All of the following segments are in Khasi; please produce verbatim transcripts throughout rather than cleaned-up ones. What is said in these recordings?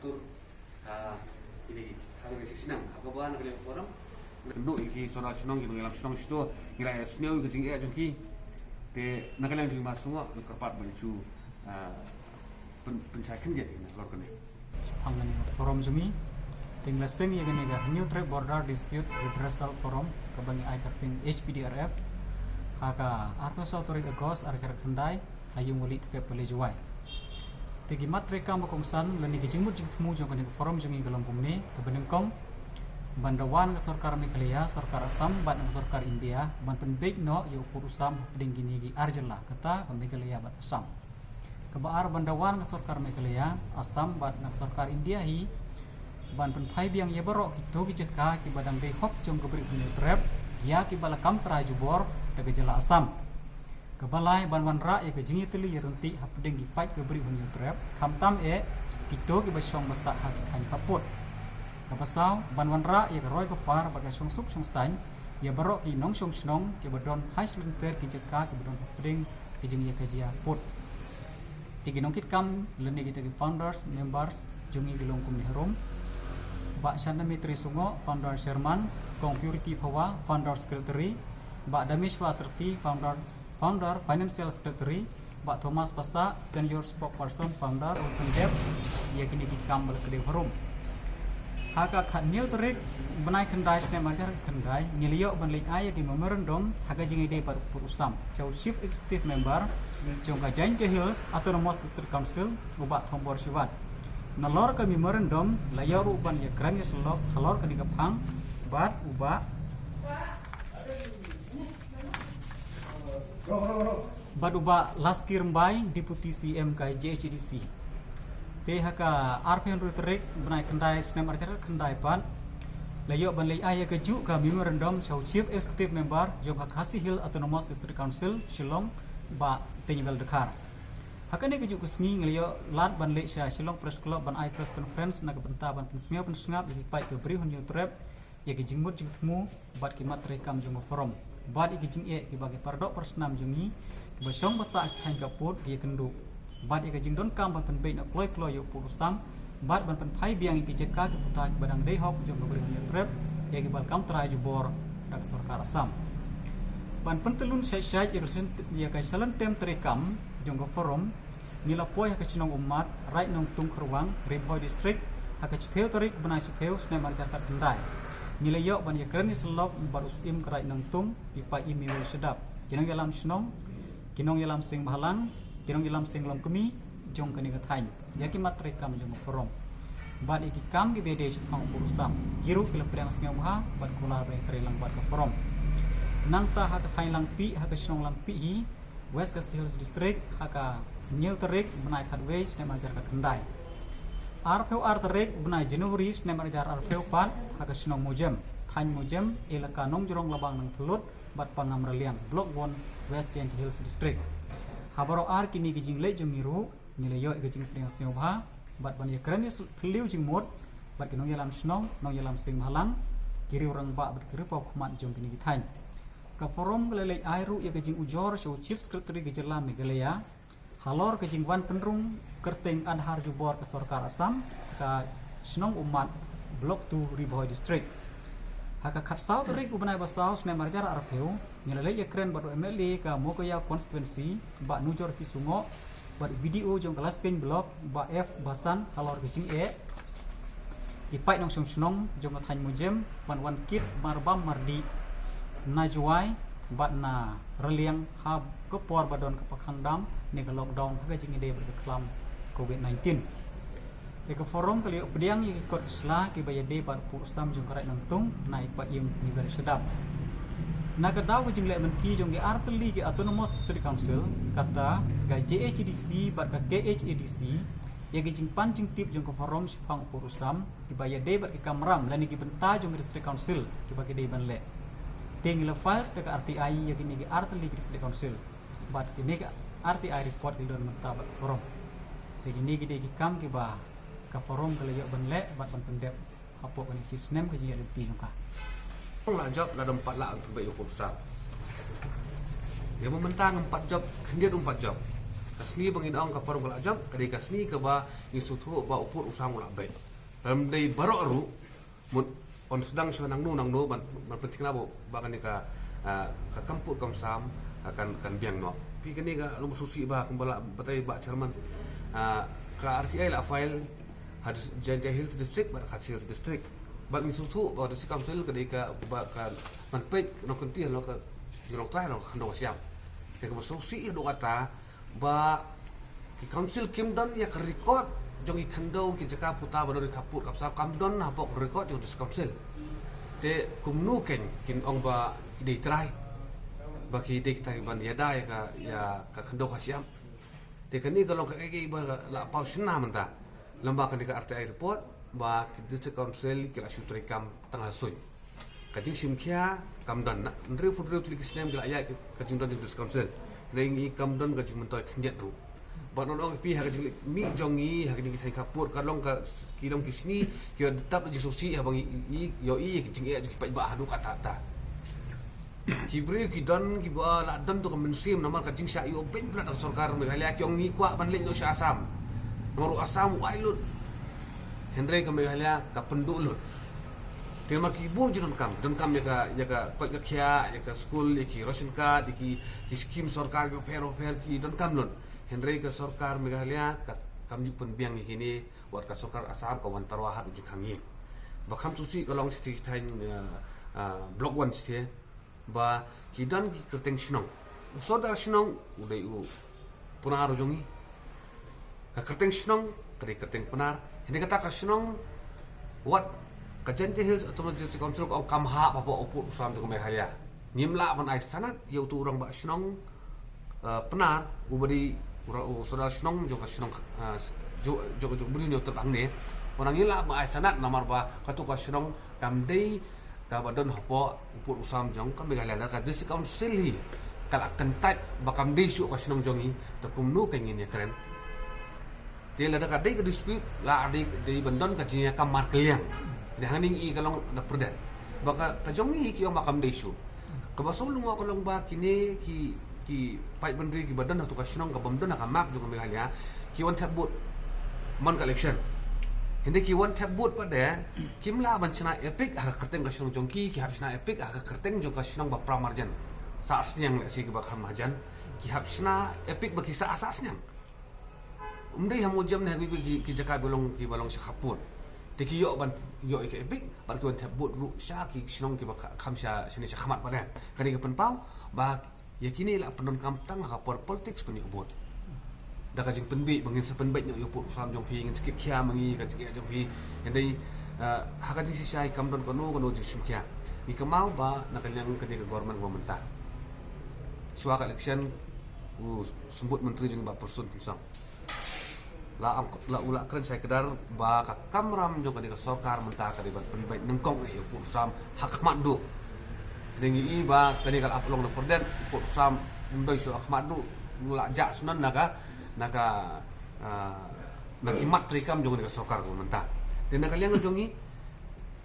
Tur, ah, ini, ha kane ka snam, ha kaba na ka liang forum. Kynduh ïa ki sawdong shnong, ki nongïalam shnong shito, ngi la ïa sngewthuh ïa ka jingeh jong ki. Te na ka liang jong ngi ma sngew, nga kyrpad ba ngi shu, ah, pyn, pynshai khyndiat ïa kane ka forum. Shaphang kane ka forum jong ngi, te ngi la seng ïa kane ka Hynñiewtrep Border Dispute Redressal Forum, kaba ngi ai kyrteng H P D R F, ha ka arphew saw tarik August, ar hajar khyndai, ha Ïungwali Tpep Valley Jowai. Te ki mat treikam ba kongsan lane ki jingmut jingthmu jong kane ka forum jong ngi ka long kumne, kaba nyngkong, ban dawa na ka sorkar Meghalaya, sorkar Assam bad na ka sorkar India ban pynbeit noh ïa u pud u sam hapdeng kine ki ar jylla, kata ka Meghalaya bad Assam. Kaba ar, ban dawa na ka sorkar Meghalaya, Assam bad na ka sorkar India hi ban pynphai biang ïa baroh kito ki jaka kiba dang dei hok jong ka Bri u Hynñiewtrep ïa kiba la kam trai jubor da ka jylla Assam. Kaba lai, ban wanrah ïa ka jingïatylli ïaryntih hapdeng ki paid ka Bri u Hynñiewtrep, khamtam eh kito kiba shong ba sah ha ki thaiñ khappud. Kaba saw, ban wanrah ïa ka roi ka par bad ka shongsuk shongsaiñ ïa baroh ki nongshong shnong kiba don ha shilynter ki jaka kiba don hapdeng ki jingïakajia pud. Te ki nongkitkam lane kita ki founders, members jong ngi ki long kumne harum: Bah Shanami Tresungo, founder chairman; Kong Purity Phawa, founder secretary; Bah Dameshwar Syrti, founder, founder financial secretary; Bah Thomas Passah, senior spokesperson, founder, u pyndep ïa kine ki kam ba la kdew harum. Ha ka khathynñiew tarik bnai khyndai snem ar hajar khyndai, ngi la ïoh ban leit ai ïa ki memorandum ha ka jingïadei bad u pud u sam sha u chief executive member jong ka Jaintia Hills Autonomous District Council, u Bah Thombor Shiwat. Nalor ka memorandum la ïoh ruh ban ïakren ïasyllok halor kane ka phang bad u Bah, bad u Bah Laski Rymbai, Deputy C M ka J H A D C. Te ha ka arphew hynriew tarik bnai khyndai snem ar hajar khyndai pat, la ïoh ban leit ai ïa kajuh ka memorandum sha u chief executive member jong ka Khasi Hills Autonomous District Council, Shillong, Bah Teiñbel Dkhar. Ha kane kajuh ka sngi ngi la ïoh lad ban leit sha Shillong Press Club ban ai press conference na ka bynta ban pynsngew pynsngap ïa ki paid ka Bri u Hynñiewtrep ïa ki jingmut jingthmu bad ki mat treikam jong ka forum, bad ïa ki jingeh kiba ki paradoh parasnam jong ngi kiba shong ba sah ha ki thaiñ khappud ki ïakynduh, bad ïa ka jingdonkam ban pynbeit noh kloi kloi ïa u pud u sam, bad ban pynphai biang ïa ki jaka ki puta kiba dang dei hok jong ka Bri u Hynñiewtrep ïa kiba la kam trai jubor da ka sorkar Assam. Ban pyntyllun shai shai ïa ka shalynter, ïa ka shalynter treikam jong ka forum, ngi la poi ha ka shnong Ummat, Raid Nongtung Kharwang, Ri Bhoi District, ha ka shiphew tarik bnai shiphew snem ar hajar khatkhyndai. Ngi la ïoh ban ïakren ïasyllok bad u Syiem ka Raid Nongtung, i Bah Immanuel Shadap, ki nongïalam shnong, ki nongïalam seng bhalang, ki nongïalam seng longkmie jong kane ka thaiñ ïa ki mat treikam jong ka forum bad ïa ki kam kiba ïadei shaphang u pud u sam. Ki ruh ki la pdiang sngewbha bad kular ban ïatrei lang bad ka forum. Nangta ha ka thaiñ Langpih, ha ka shnong Langpih hi, West Khasi Hills District, ha ka hynñiew tarik bnai khatwei snem ar hajar khatkhyndai. Arphew ar tarik bnai January snem ar hajar arphew pat, ha ka shnong Mujem, thaiñ Mujem, elaka Nongjrong Labang Nangphyllut bad Pangam Raliang, Block One, West Jaintia Hills District. Ha baroh ar kine ki jingleit jong ngi ruh ngi la ïoh ïa ka jingpdiang sngewbha bad ban ïakren ïakhyllie jingmut bad ki nongïalam shnong, nongïalam seng bhalang, ki riew rangbah bad ki riewpaw khmat jong kine ki thaiñ. Ka forum ka la leit ai ruh ïa ka jingujor sha u Chief Secretary ka jylla Meghalaya halor ka jingwan pynrung kyrteng Aadhaar jubor ka sorkar Assam, ka shnong Ummat, Block Two, Ri Bhoi District. Ha ka khatsaw tarik u bnai ba saw snem ar hajar arphew, ngi la leit ïakren bad u M L A ka Mowkaiaw constituency, Bah Nujor P Sungoh, bad u B D O jong ka Laskeiñ Block, Bah F Basan, halor ka jingeh ki paid nongshong shnong jong ka thaiñ Mujem ban wan kit marbam mardih na Jowai bad na Raliang ha ka por ba don ka pakhang dam ne ka lockdown ha ka jingïadei bad ka khlam covid nineteen. Te ka forum ka la ïoh pdiang ïa ki kot ki sla kiba ïadei bad u pud u sam jong ka Raid Nongtung, na i Bah Immanuel Shadap. Na ka daw ka jingleh lynti jong ki artylli ki Autonomous District Council, kata ka J H A D C bad ka K H A D C, ïa ki jingpan jingtip jong ka forum shaphang u pud u sam kiba ïadei bad ki kamram lane ki bynta jong ki District Council kiba ki dei ban leh. Te ngi la file da ka R T I ïa kine ki artylli ki District Council bad kine ki R T I report ki la don mynta bad ka forum. Te kine ki dei ki kam kiba ka forum ka la ïoh ban leh bad ban pyndep hapoh kane ka snem ka jingïaid lynti jong ka. Lah jop, lah dang pat lah pynbeit ïa u pud u sam. Ïa mynta ngam pat jop, khyndiat um pat jop. Ka sngi ba ngin ong ka forum ka la jop, ka dei ka sngi kaba ngi sngewthuh ba u pud u sam u la beit. Lym dei baroh ruh, mut yn sdang shuwa nangno nangno ban, ban pynthikna ba, ba kane ka, ah, ka kam pud kam sam, ah, kan, kan biang noh. Phi, kane ka long sngewsih ba kumba la batai Bah Chairman, ah, ka R T I la file ha dis-, Jaintia Hills District bad Khasi Hills District. Bad ngi sngewthuh ba District Council ka dei kaba kan peit nongkynti halor ka jinglong trai halor ka khyndew ka shyiap. Te kaba sngewsih haduh katta ba ki council kim don ïa ka record jong ki khyndew, ki jaka puta ba don ïa ka pud ka sam, kam don hapoh record jong District Council. Te kumno kein kin ong ba ki dei trai, ba ki dei kita kiban ïada ïa ka, ïa ka khyndew ka shyiap? Te kane ka long kaei kaei ba la paw shynna mynta. Lem bad kane ka R T I report ba ki District Council ki la shu treikam tang ha suiñ. Ka jingshim khia kam don, na hynriewphew hynriew tylli ki snem ki la ïaid ka jingdon jong District Council. Hynrei ngi kam don ka jingmyntoi khyndiat ruh. Bad ngan ong ïa phi, ha ka jingleit mih jong ngi ha kine ki thaiñ khappud, ka long ka, ki long ki sngi kiba dap da jingsngewsih haba ngi ïohi ïa ka jingeh jong ki paidbah haduh katta katta. Ki briew ki don, kiba la don tu ka mynsiem namar ka jingshah ïoh beiñ palat da ka sorkar Meghalaya, ki ong ngi kwah ban leit noh sha Assam. Namar u Assam u ai lut, hynrei ka Meghalaya ka pynduh lut. Te namar ki bun jingdonkam, donkam ïa ka, ïa ka koit ka khiah, ïa ka skul, ïa ki ration card, ïa ki, ki skim sorkar kiba pher bapher, ki donkam lut. Hynrei ka sorkar Meghalaya ka, kam ju pynbiang ïa kine, wat ka sorkar Assam ka wan tyrwa ha u jingkhang ïing. Ba kham sngewsih ka long shatei shatei, ah, ah, Block One shatei, ba ki don ki kyrteng shnong. U sordar shnong u dei u Pnar u jong ngi. Ka kyrteng shnong ka dei kyrteng Pnar. Hynrei kata ka shnong, wat ka Jaintia Hills Autonomous District Council ka ong kam hap hapoh u pud u sam jong ka Meghalaya. Ngim lah ban ai sanad ïa utu u rangbah shnong, eh, Pnar, uba dei u ra-, u sordar shnong jong ka shnong, eh, jong, jong, jong u briew ne uta hangne. Wan ngi lah ban ai sanad namar ba katu ka shnong kam dei kaba don hapoh u pud u sam jong ka Meghalaya. Lada ka District Council hi ka la kyntait ba kam dei shuh ka shnong jong ngi, te kumno kein ngin ïakren? Te lada ka dei ka dispute, la dei, dei ban don ka jingïakam markylliang. Te hangne ngi ka long da pyrdet ba ka, ka jong ngi ki ong ba kam dei shuh. Kaba sngewlyngngoh ka long ba kine ki, ki paidbynriew kiba don ha tu ka shnong, kaba ym don ha ka map jong ka Meghalaya, ki wan thep vote man ka election. Hynrei ki wan thep vote pat de, kim lah ban shna EPIC ha ka kyrteng ka shnong jong ki, ki hap shna EPIC ha ka kyrteng jong ka shnong ba para marjan. Sah Sniang lehse kiba kham marjan, ki hap shna EPIC ba ki sah, Sah Sniang. Ym dei ha Mawjam ne ha kiwei kiwei ki, ki jaka ba long, kiba long sha khappud. Te ki ïoh ban, ïoh ïa ka EPIC, bad ki wan thep vote ruh sha ki shnong kiba kha-, kham sha, shane sha khmat pat de. Kane ka pynpaw ba ïa kine la pyndonkam tang ha ka por politics pynïoh vote. Da ka jingpynbeit ba ngin sa pynbeit noh ïa u pud u sam jong phi, ngin sa kit khia ma ngi ka jingeh jong phi. Hynrei, eh, ha ka jingshisha kam don kano kano jingshim khia. Ngi kynmaw ba na ka liang kane ka government ba mynta, shuwa ka election, u Symbud Myntri jong ngi Bah Prestone Tynsong la, la u la kren shai kdar ba ka kamram jong kane ka sorkar mynta ka dei ban pynbeit nyngkong eh ïa u pud u sam ha khmat duh. Te ngi i ba kane ka la pynlong na pyrdet, u pud u sam ym dei shuh ha khmat duh, u la jah shuh na ka, na ka, ah, na ki mat treikam jong kane ka sorkar ka mynta. Te na ka liang ka jong ngi,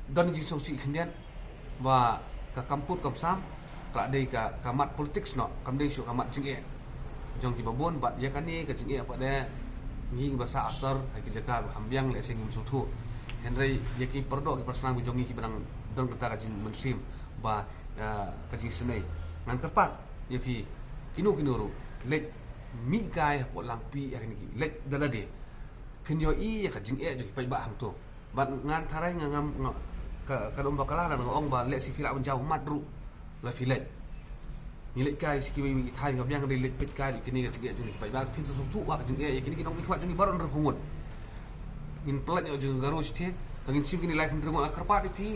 don jingsngewsih khyndiat ba ka kam pud kam sam ka la dei ka, ka mat politics noh, kam dei shuh ka mat jingeh jong kiba bun. Bad ïa kane ka jingeh pat de, ngi kiba sah asor ha ki jaka ba kham biang lehse ngim sngewthuh. Hynrei ïa ki paradoh ki parasnam ki jong ngi kiba dang don kata ka jingmynsiem ba, eh, ka jingisynei, ngan kyrpad ïa phi kino kino ruh, leit mih kai hapoh Langpih ha kine ki, leit da lade. Phin ïohi ïa ka jingeh jong ki paidbah hangto. Bad ngan tharai nga ngam, nga, ka, ka dum bakla, nga ong ba lehse phi lah ban jaw mat ruh la phi leit. Ngi leit kai sha kiwei kiwei ki thaiñ ka biang, dei leit peit kai kine ka jingeh jong ki paidbah, phin sa sngewthuh ba ka jingeh ïa kine ki nongmihkhmat jong ngi baroh hynriewphew ngut. Ngin pynlait ïa ka jingeh ka Garo shatei, ka ngin shim kine laiphew hynriew ngut. Nga kyrpad ïa phi,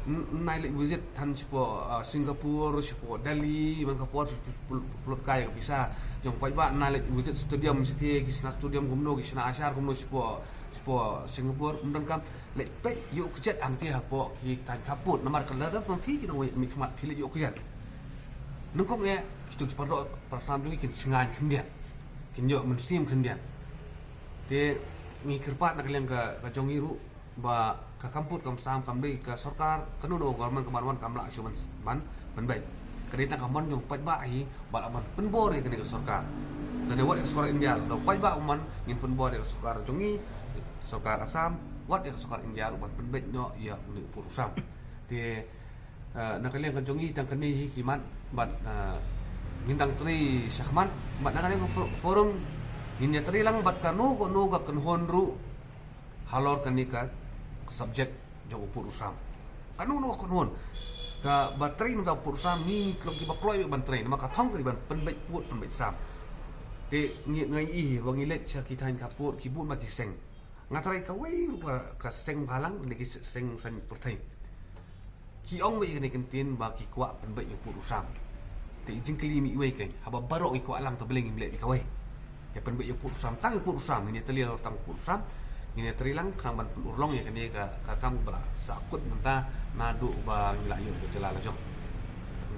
n-, nai leit visit than shapoh, ah, Singapore, shapoh Delhi, man ka por phi, phi, phi, phi lut kai ïa ka pisa jong paidbah, nai leit visit stadium shatei, ki shna stadium kumno, ki shna ashar kumno shapoh, shapoh Singapore, ym donkam leit peit ïoh kjat hangtei hapoh ki thaiñ khappud, namar ka la dep ma phi ki nongmihkhmat phi leit ïoh kjat. Nyngkong eh kito ki paradoh parasnam jong ngi kin shngaiñ khyndiat, kin ïoh mynsiem khyndiat. Te ngi kyrpad na ka liang ka, ka jong ngi ruh ba ka kam pud kam sam kam dei ka sorkar, kano kano government ka ban wan kam lah shuh ban, ban pynbeit. Ka dei tang ka mon jong paidbah hi ba lah ban pynbor ïa kane ka sorkar. Lane wat ïa ka sorkar India, lada u paidbah u mon, ngin pynbor ïa ka sorkar jong ngi, sorkar Assam, wat ïa ka sorkar India ruh ban pynbeit noh ïa une u pud u sam. Te, eh, na ka liang ka jong ngi tang kane hi ki mat, bad, eh, ngin dang trei shakhmat, bad na ka liang ka fo-, forum, ngin ïa trei lang bad kano kano ka kynhun ruh halor kane ka subject jong u pud u sam. Kano kano ka kynhun kaba trei na ka pud u sam, ngi long kiba kloi beit ban trei, namar ka thong ka dei ban pynbeit pud pynbeit sam. Te ngi, nga ïohi ba ngi leit sha ki thaiñ khappud, ki bun ba ki seng. Nga tharai kawei ruh ka, ka seng bhalang ne ki seng saiñ pyrthei. Ki ong beit ïa kane ka ktien ba ki kwah pynbeit ïa u pud u sam. Te i jingkylli mih iwei kein, haba baroh ngi kwah lang, te balei ngim leh beit kawei? Ïa pynbeit ïa u pud u sam, tang ïa u pud u sam, ngin ïa tylli halor tang u pud u sam, ngin ïa trei lang khnang ban pynurlong ïa kane ka, ka kam ba la sahkut mynta naduh ba ngi la ïoh ïa ka jylla la jong.